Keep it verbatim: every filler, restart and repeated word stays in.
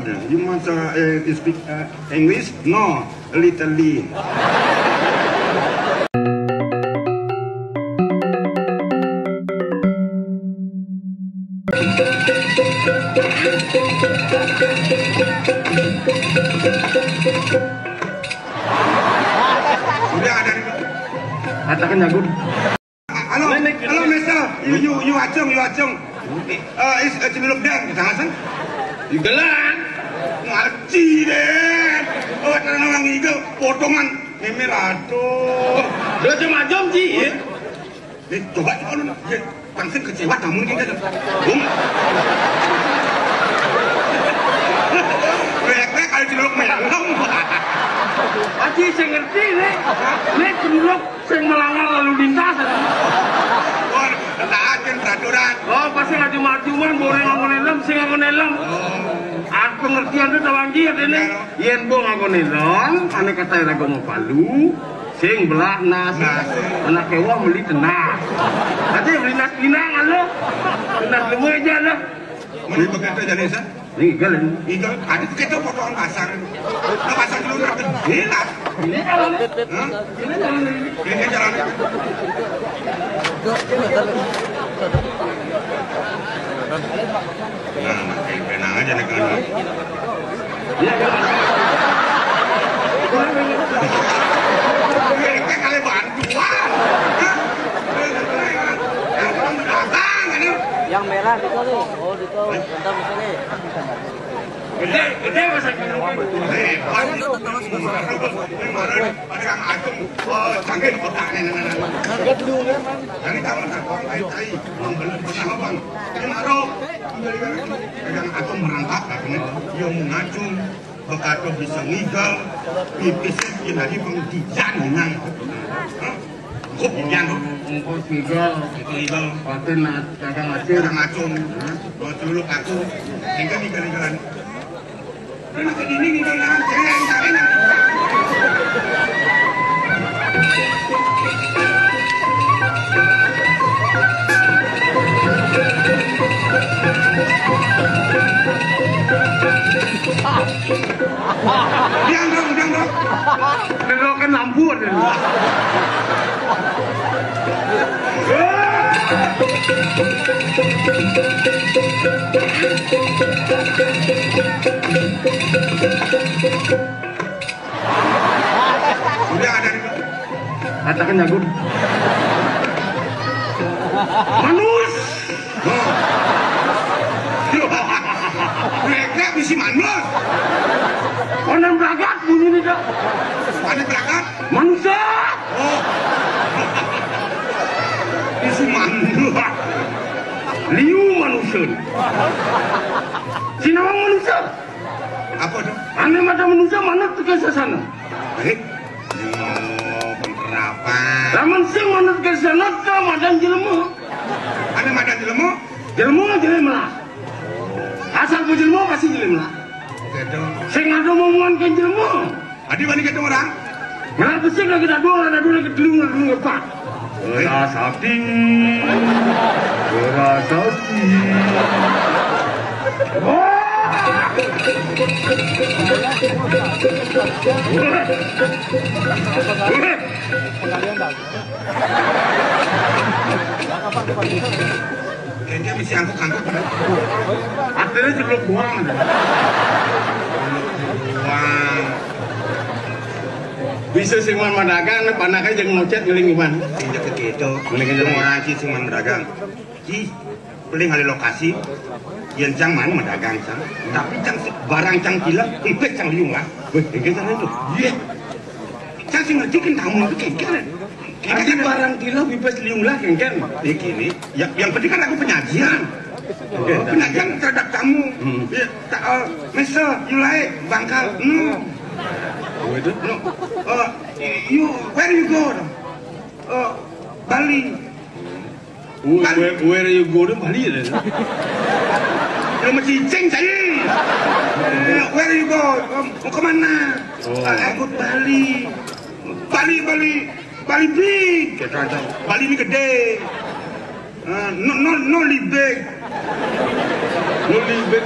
You want to uh, speak uh, English? No, little. Udah ada. Katakan jago. Halo, halo, mister. You, you, you acung, you acung. Uh, is uh, Cemiluk Dan, kita ngasang. Di gelang. Ngaji deh. Oh, terang orang ngigo, potongan. Mimir, aduh. Dia cuma jom, Ji. Nih, coba, coba lu. Ya, langsung kecewa kamu gitu. Bung. Rek-rek, kalau Cemiluk melem. Aji, saya ngerti, nih. Nih, Cemiluk. Sing melanggar lalu lintas. Wah, taat kan peraturan. Oh, pasti ngajum-ajuman, boleh nganggo helm, sing nganggo helm. Aku ngerti anu tawang dia dene. Yen bo nganggo helm, ane kata lagu mau palu, sing belah nas. Nas. Anak kewa beli tenas. Ate beli nas pinang alo. Nas lemu aja lah. Mari bekerja jadi sa. Ini galan. Ini galan. Ada tuh kita potongan pasar. Nah, pasar dulu nak gila. Ini galan. Hah? Ini galan. Ini jalan. Nah, makin penang aja nih kan. Ini kali bantuan. Hah? Yang orang mendatang, ini. Yang merah di sini. Oh, di sini. Bentar, di sini. Gede, gede masa gede. Hebat. Kemarin ada yang acung, oh, canggih otaknya, nah, nah, nah. Dari taman aku, tai, tai, membeli, beli apa, Bang? Dia marah. Yang acung merangkak, katanya. Dia mau ngacung, bekato bisa ngigal, pipis, dia tadi pendidikan, nang. Hah? Kok pikiran kok? Engko tiga. Itu itu. Pati nak dagang acil. Dagang acil. Mau dulu aku. Tinggal di jalan-jalan. Lu nak ke dinding, di jalan-jalan. Jalan-jalan. Diam dong, diam dong. Belokan lampu ada. Udah ada. Katakan jago. Manus. Mereka bisi manus. Konon belagat bunyi nih, Kak. Ada belagat? Manusia. Oh. Bisi manus. Liu manusia. Sinawang manusia. Apa tuh? Ane mata manusia mana tuh ke sana? Eh, oh, penerapan. Lamun sing manut ke sana, ke madan jelema. Ane madan jelema? Jelema, jelema lah. Asal ku jelema, pasti jelema lah. Oke, dong. Sing ada omongan ke jelema. Adi wani ketemu orang? Nah, pasti lagi ada dua, ada dua, lagi telu, lagi telu, empat. Beras hati. Beras hati. Wah! Kayaknya mesti angkut-angkut. Artinya jeruk buang. Buang. Bisa sing man madagang, panaknya jangan ngocet ngeling iman. Injak ke gitu. Mendingan orang sih sing man madagang. Ji, paling ahli lokasi, yang cang mana madagang cang. Tapi cang si- barang cang kila, empet cang liung lah. Weh, engke sana itu. Iya. Cang sing ngerti kan tamu itu kengken. Ada barang kila bebas liung lah kengken. Ya gini, ya, yang penting kan aku penyajian. Penyajian terhadap tamu. Hmm. Ya, tak, uh, Mister, you like bangkal? No. Oh, itu? No. Uh, you, where you go? Uh, Bali. Where, where, where you go to Bali ya? Lu mesti cing saya. Eh, where you go? Mau, mau kemana? Oh. Ah, aku Bali. Bali, Bali, Bali big. Bali ini gede. Ah, no, no, no, big. No, big.